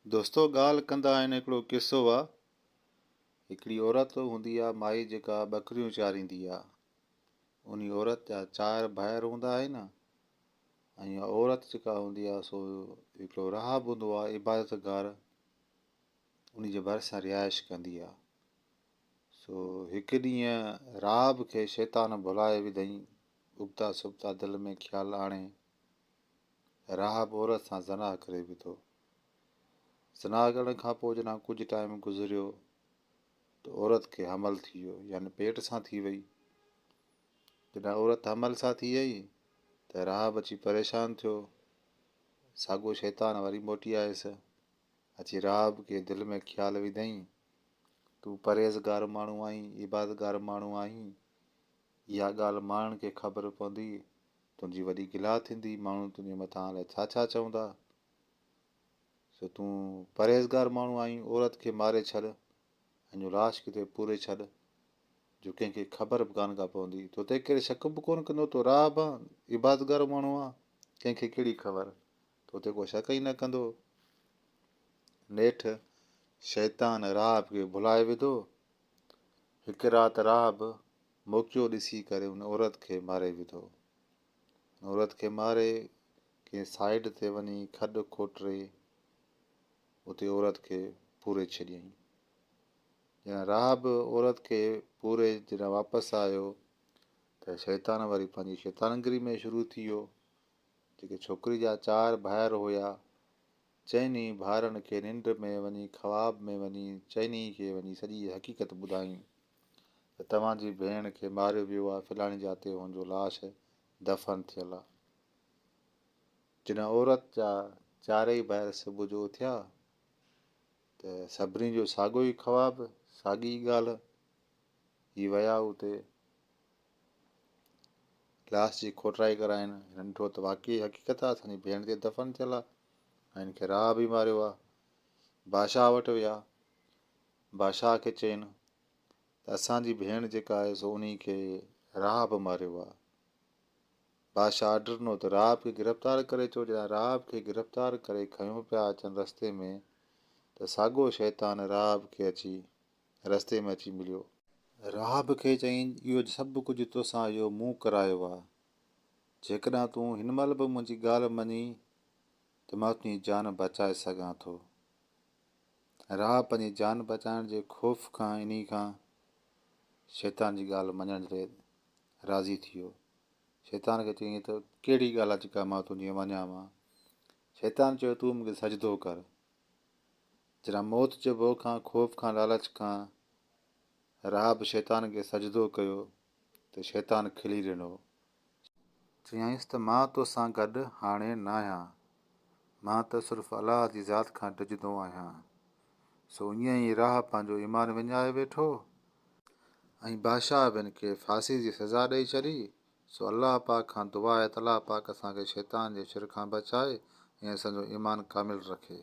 دوستو ڳالهه ڪندا آهن هڪڙو قصو آ هڪڙي عورت هوندي آ مائي جيڪا ٻڪريون چاريندي آ انهي عورت جا چار ڀائر هوندا آهن ۽ اها عورت جيڪا هوندي آ سو هڪڙو راهب هوندو آ عبادت گار انهي جي ڀرسان رهائش ڪندي آ سو هڪ ڏينهن راهب کي شيطان ڀلائي وڌئين ابتا سبتا دل ۾ خيال آڻي راهب عورت سان زنا ڪري وڌو. زنا ڪرڻ کان پوء جڏهن ڪجهه ٽائيم گذريو ته عورت کي حمل ٿي ويو يعني پيٽ سان ٿي وئي. جڏهن عورت حمل سان ٿي وئي ته راهب اچي پريشان ٿيو. ساڳو شيطان وري موٽي آيس. اچي راهب کي دل ۾ خيال وڌائين، تون پرهيزگار ماڻهو آهين، عبادتگار ماڻهو آهين، اها ڳالهه ماڻهن کي خبر پوندي، تنهنجي وڏي گلا ٿيندي، ماڻهو تنهنجي مٿان الائي ڇا ڇا چوندا. سو تون پرهيزگار ماڻهو آهين، عورت کي ماري ڇڏ ۽ جو لاش ڪٿي پوري ڇڏ، جو ڪنهن کي خبر به ڪانه ڪا پوندي. تو تي ڪير شڪ به ڪونه ڪندو، تون راهب آن، عبادتگار ماڻهو آن، ڪنهن کي ڪهڙي خبر، تو تي ڪو شڪ ئي نه ڪندو. نيٺ شيطان راهب کي ڀلائي وڌو. هڪ رات راهب موقعو ڏسي ڪري ان عورت کي ماري وڌو. ان عورت کي ماري ڪنهن سائيڊ تي وڃي کڏ کوٽري اتي عورت کي پوري ڇڏيائين. جڏهن راهب عورت کي پوري جڏهن واپس آيو ته شيطان وري پنهنجي شيطانگري ۾ شروع ٿي ويو. جيڪي ڇوڪري جا چار ڀائر هيا چئني ڀائرن کي ننڊ ۾ وڃي خواب ۾ وڃي چئني کي وڃي سڄي حقيقت ٻڌائين ته توهان جي ڀيڻ کي ماريو ويو آهي فلاڻي جاء تي هن جو لاش دفن ٿيل آهي. جڏهن عورت جا چارئي ڀائر صبح جو اٿيا ته سڀني جو ساڳيو ئي خواب ساڳي ئي ڳالهه هي ويا اتي لاش جي کوٽرائي ڪرائين. هنن ڏٺو ته واقعي حقيقت آهي، اسان جي ڀيڻ تي دفن ٿيل آهي ۽ هن کي راهه به ماريو آهي. بادشاهه وٽ ويا. بادشاهه کي چين ته اسان جي ڀيڻ جيڪا آهي سو انهي کي راهب ماريو آهي. بادشاهه آرڊر ڏنو ته راهب کي گرفتار ڪري اچو. جڏهن راهب کي گرفتار ڪري کنيو پيا اچن رستي ۾ ته ساڳو شيطان راهب کي اچي رستي ۾ اچي مليو. راهب کي چيائين، اهو سڀ ڪجهه توسان اهو مون ڪرايو آ. جيڪڏهن تون هن مهل به منهنجي ڳالهه مڃين ته مان تنهنجي جان بچائي سگهان ٿو. راهب پنهنجي جان بچائڻ جي خوف کان انهي کان شيطان جي ڳالهه مڃڻ تي راضي ٿي ويو. شيطان کي چيائين ته ڪهڙي ڳالهه آ جيڪا مان تنهنجي مڃان. شيطان چيو تون مون کي سجدو ڪر. جڏهن موت جي ڀؤ کان، خوف کان، لالچ کان راهب شيطان کي سجدو ڪيو ته شيطان کلي ڏنو. چيائينس ته مان تو سان گڏ هاڻي ناهيان، مان ته صرف الله جي ذات کان ڊڄندو آهيان. سو ائين ئي راهب پنهنجو ايمان وڃائي ويٺو ۽ بادشاهه به هن کي ڦاسي جي سزا ڏئي ڇڏي. سو الله پاڪ کان دعا آهي ته الله پاڪ اسان کي شيطان جي شر کان بچائي ۽ اسان جو ايمان ڪامل رکي.